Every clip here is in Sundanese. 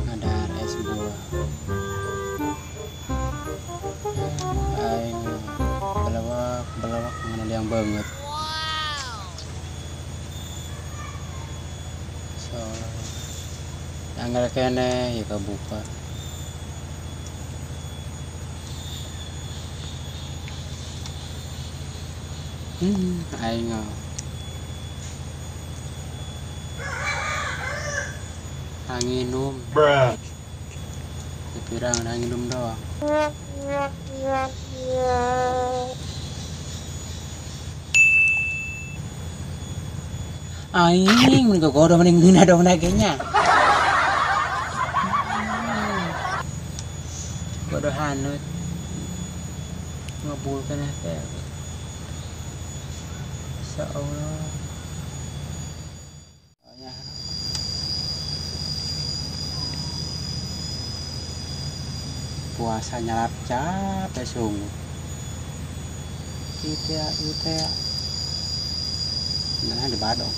Ngadar es buah. Aing belawak belawak mana yang banget. So, anggar kene ya kebuka. Aing anginum. Bruh. Pirang anginum doang. Aing mun gogodo mending ngina dong nagenya. Godo hanut. Ngebul kana teh. Insyaallah. Puasa nyalap capek sungguh. Itu ya, itu ya. Nah, di badong.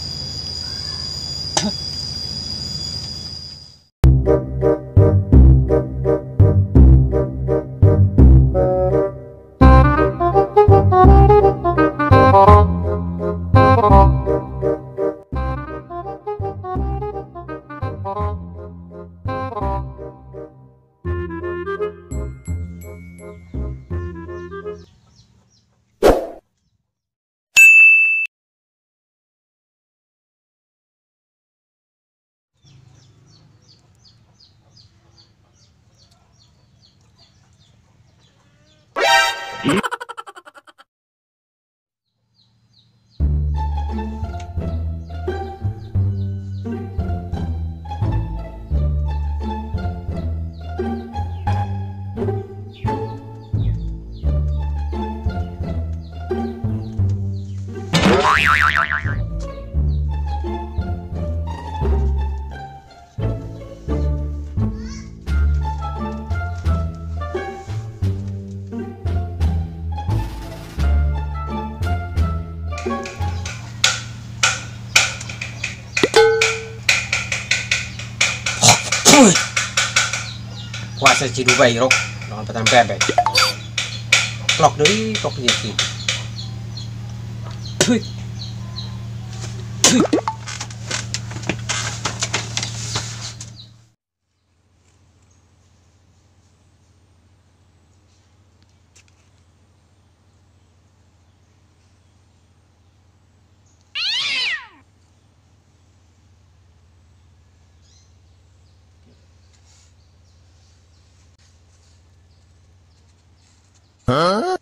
Puasa Cidubai rok lawan petan bebek. Klok deui, klok deui. Huh?